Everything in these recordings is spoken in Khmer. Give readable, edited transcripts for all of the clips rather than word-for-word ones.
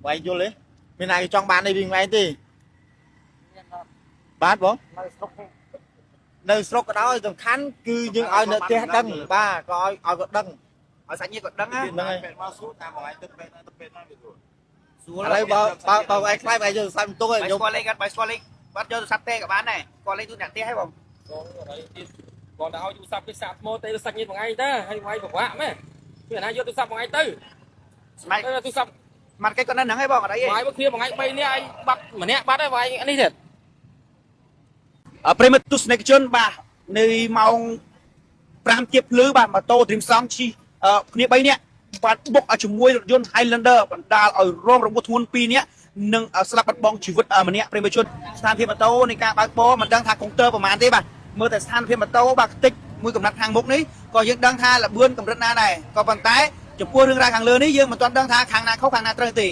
បងឯងយល់ទេមានណាគេចង់បានអីពីបងឯងទេបាទបង នៅស្រុកទេ នៅស្រុកក៏ដោយសំខាន់គឺយើងឲ្យនៅផ្ទះដឹងបាទក៏ឲ្យឲ្យគាត់ដឹង ឲ្យសាច់ញាតិគាត់ដឹងណា ហ្នឹងហើយ ពេទ្យមកសួរតាមបងឯងទៅពេទ្យណាទៅពេទ្យណាវាសួរ ស្រួល ឥឡូវបើបើបើឯងខ្លាចបើឯងយកទូរស័ព្ទបន្ទុកឲ្យ បើ ខ្ញុំ ស្គាល់លេខគាត់បើស្គាល់លេខបាត់យកទូរស័ព្ទទេក៏បានដែរស្គាល់លេខទូអ្នកផ្ទះហើយបង បងអីទៀតគាត់ទៅឲ្យទូរស័ព្ទគេសាកថ្មទេសាច់ញាតិមួយថ្ងៃទៅហើយមួយថ្ងៃពិបាកមែនគឺអាណាយកទូរស័ព្ទមួយថ្ងៃទៅ ស្មាត ទៅទូរស័ព្ទ ស្មាតគេគាត់នៅហ្នឹងហើយបងអត់អីទេ បាយមកគ្នាមួយថ្ងៃ3នាក់ឲ្យបាត់ម្នាក់បាត់ហើយបាយនេះទៀត ប្រិមត្តទស្សនិកជនបាទនៅម៉ោង5ទៀបភ្លឺបាទម៉ូតូទ្រីមសង់ជិះគ្នា3នាក់បាទបុកជាមួយរថយន្ត Highlander បណ្ដាលឲ្យរងរបួសធ្ងន់2នាក់និងស្លាប់បាត់បង់ជីវិតម្នាក់ប្រិមត្តជនស្ថានភាពម៉ូតូនៃការបើកបរមិនដឹងថាកុងទ័រប្រហែលទេបាទមើលតែស្ថានភាពម៉ូតូបាទខ្ទេចមួយកំណត់ខាងមុខនេះក៏យើងដឹងថាល្បឿនកម្រិតណាដែរក៏ប៉ុន្តែចំពោះរឿងរ៉ាវខាងលើនេះយើងមិនទាន់ដឹងថាខាងណាខុសខាងណាត្រូវទេ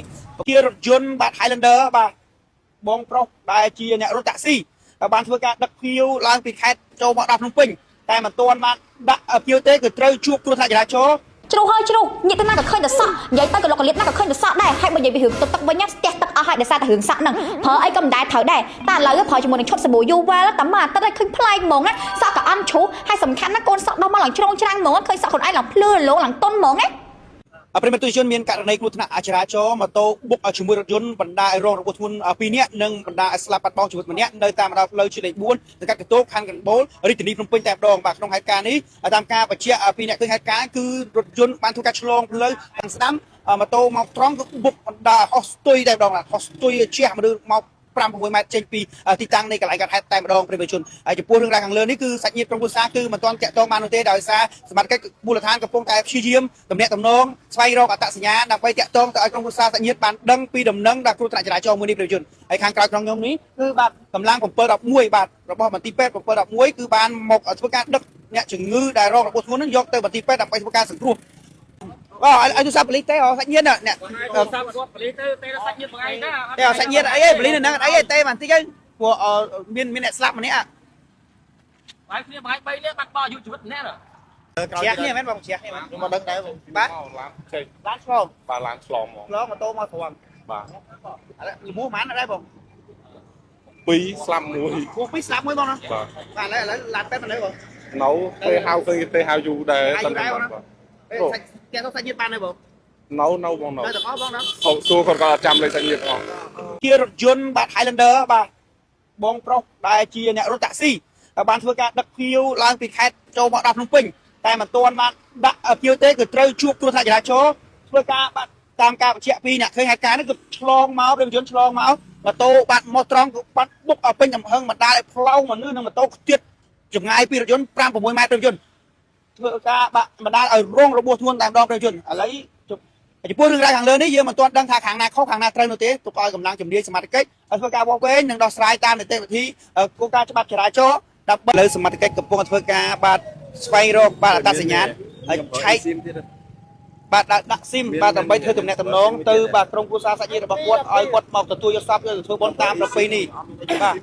ជារថយន្តបាទ Highlander បាទបងប្រុសដែលជាអ្នករត់តាក់ស៊ីបានធ្វើការដឹកភ្ញៀវឡើងពីខេត្តចូលមកដល់ភ្នំពេញតែមិនទាន់បានដាក់ភ្ញៀវទេគឺត្រូវជួបគ្រោះថ្នាក់ចរាចរណ៍ ជ្រុះហើយជ្រុះញាតិទៅណាក៏ឃើញតែសក់និយាយទៅក៏លោកកលៀបណាក៏ឃើញតែសក់ដែរហើយបើនិយាយពីរឿងទឹកទឹកវិញណាស្ទះទឹកអស់ហើយដោយសារតែរឿងសក់ហ្នឹងប្រើអីក៏មិនដែរត្រូវដែរតែឥឡូវប្រើជាមួយនឹងឈុតសាប៊ូ Yuwell តែមួយអាទិត្យឲ្យឃើញប្លែកហ្មងណាសក់ក៏អន់ជ្រុះហើយសំខាន់ណាកូនសក់ដោះមកឡើងជ្រងច្រាំងហ្មងឃើញសក់ខ្លួនឯងឡើងភ្លឺរលោងឡើងទន់ហ្មងណា ប្រិមត្តទស្សនិកជនមានករណីគ្រោះថ្នាក់ចរាចរណ៍ម៉ូតូបុកជាមួយរថយន្តបណ្ដាលឲ្យរងរបួសធ្ងន់2នាក់និងបណ្ដាលឲ្យស្លាប់បាត់បង់ជីវិតម្នាក់នៅតាមបណ្ដោយផ្លូវជាតិលេខ4សង្កាត់កន្ទោកខណ្ឌកណ្បូលរាជធានីភ្នំពេញតែម្ដងបាទក្នុងហេតុការណ៍នេះតាមការបញ្ជាក់ពីអ្នកឃើញហេតុការណ៍គឺរថយន្តបានធ្វើការឆ្លងផ្លូវខាងស្ដាំម៉ូតូមកត្រង់គឺបុកបណ្ដាលហោះស្ទុយតែម្ដងហោះស្ទុយជះមនុស្សមក5 6ម៉ែត្រចេញពីទីតាំងនៃកន្លែងកើតហេតុតែម្ដងប្រិយជនហើយចំពោះរឿងរ៉ាវខាងលើនេះគឺសាច់ញាតិក្រុមគ្រួសារគឺមិនទាន់តាក់ទងបាននោះទេដោយសារសមត្ថកិច្ចមូលដ្ឋានកំពុងតែព្យាយាមតំណាក់តំណងស្វែងរកអត្តសញ្ញាណដើម្បីតាក់ទងទៅឲ្យក្រុមគ្រួសារសាច់ញាតិបានដឹងពីដំណឹងដល់គ្រោះថ្នាក់ចរាចរណ៍មួយនេះប្រិយជនហើយខាងក្រៅក្នុងខ្ញុំនេះគឺបាទកម្លាំង711បាទរបស់មន្ទីរពេទ្យ711គឺបានមកធ្វើការដឹកអ្នកជំងឺដែលរងរបួសធ្ងន់នឹងយកទៅមន្ទីរពេទ្យដើម្បីធ្វើការសង្គ្រោះបាទឲ្យទូរស័ព្ទប៉ូលីសទេអសាច់ញាតិអ្នក ទូរស័ព្ទគាត់ប៉ូលីសទៅទេសាច់ញាតិមួយថ្ងៃទៅ ទេសាច់ញាតិអីឯងប៉ូលីសនៅហ្នឹងអីឯងទេបន្តិចទៅព្រោះមានមានអ្នកស្លាប់ម្នាក់ បាយគ្នាមួយថ្ងៃ3នាក់បាត់បង់អាយុជីវិតម្នាក់ ជ្រះគ្នាមែនបងជ្រះគ្នាមែន ខ្ញុំមកដឹងដែរបង បាទ ឡានចេញ ឡានឆ្លង បាទឡានឆ្លងហ្មង ឆ្លងម៉ូតូមកត្រង់ បាទ ឥឡូវលមោះប៉ុន្មានអត់ដែរបង ពីរស្លាប់មួយ ព្រោះពីរស្លាប់មួយបងណា បាទ បាទឥឡូវឥឡូវឡានពេទ្យមកនៅបង នៅពេលហៅឃើញគេទេហៅយូរដែរ ហៅយូរដែរបងណា បាទ ពេលសាច់ផ្ទះទៅសាច់ញាតិបានទេបង នៅនៅបងនៅ នៅទាំងអស់បងណា ហៅសួរគាត់ក៏អត់ចាំលេខសាច់ញាតិអស់ ជារថយន្តបាទ Highlander បាទបងប្រុសដែលជាអ្នករត់តាក់ស៊ីបានធ្វើការដឹកភ្ញៀវឡើងពីខេត្តចូលមកដល់ភ្នំពេញតែមិនទាន់បានដាក់ភ្ញៀវទេគឺត្រូវជួបគ្រោះថ្នាក់ចរាចរណ៍ធ្វើការបាទតាមការបញ្ជាក់ពីអ្នកឃើញហេតុការណ៍នេះគឺឆ្លងមករថយន្តឆ្លងមកម៉ូតូបាទមកត្រង់គឺបាត់បុកឲ្យពេញចំហឹងបណ្ដាលឲ្យផ្លោងមនុស្សនិងម៉ូតូខ្ទាតចម្ងាយពីរថយន្ត5 6ម៉ែត្ររថយន្តធ្វើការបាក់បណ្ដាលឲ្យរងរបួសធ្ងន់តែម្ដងរថយន្តឥឡូវចំពោះរឿងរ៉ាវខាងលើនេះយើងមិនទាន់ដឹងថាខាងណាខុសខាងណាត្រូវនោះទេទុកឲ្យកម្លាំងជំនាញសមត្ថកិច្ចឲ្យធ្វើការវាស់វែងនិងដោះស្រាយតាមនីតិវិធីគោលការណ៍ច្បាប់ចរាចរណ៍ដើម្បីលើសមត្ថកិច្ចកំពុងធ្វើការបាទស្វែងរកបាទអត្តសញ្ញាណហើយឆែកបាទដាក់ស៊ីមបាទដើម្បីធ្វើទំនាក់ទំនងទៅបាទក្រុមគ្រួសារសាច់ញាតិរបស់គាត់ឲ្យគាត់មកទទួលយកសពយកទៅធ្វើបុណ្យតាមប្រពៃណីបាទ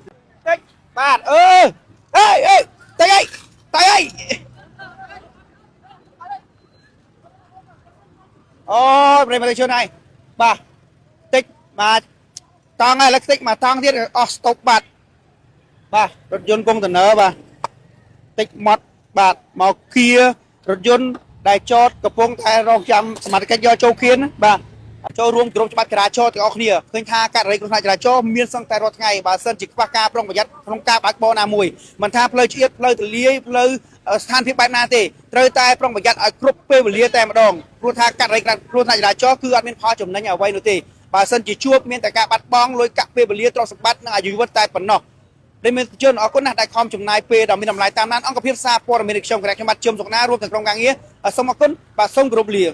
តិចបាទអឺអេអេតិចអីតិចអីអូយប្រិយមិត្តជនហើយបាទតិចបាទតង់ហើយឥឡូវតិចមកតង់ទៀតអស់ស្តុបបាទបាទរថយន្តកុងតឺន័របាទតិចម៉ត់បាទមកគៀរថយន្តដែលចតកំពុងតែរងចាំសមត្ថកិច្ចយកចូលគៀនណាបាទចូលរួមគ្រប់ច្បាប់ចរាចរណ៍ទាំងអស់គ្នាឃើញថាករណីគ្រោះថ្នាក់ចរាចរណ៍មានសឹងតែរាល់ថ្ងៃបើសិនជាខ្វះការប្រុងប្រយ័ត្នក្នុងការបើកបរណាមួយមិនថាផ្លូវឆ្អៀតផ្លូវទលាយផ្លូវស្ថានភាពបែបណាទេត្រូវតែប្រុងប្រយ័ត្នឲ្យគ្រប់ពេលវេលាតែម្ដងព្រោះថាករណីគ្រោះថ្នាក់ចរាចរណ៍គឺអត់មានផលចំណេញអ្វីនោះទេបើសិនជាជួបមានតែការបាត់បង់លុយកាក់ពេលវេលាទ្រព្យសម្បត្តិនិងអាយុជីវិតតែប៉ុណ្ណោះ ដែលមានជនអរគុណណាស់ដែលខំចំណាយពេលដ៏មានតម្លៃតាមដានអង្គភាពសារព័ត៌មានខ្ញុំគណៈខ្ញុំបាទជឹមសុកណារួមទាំងក្រុមការងារសូមអរគុណបាទសូមគោរពលា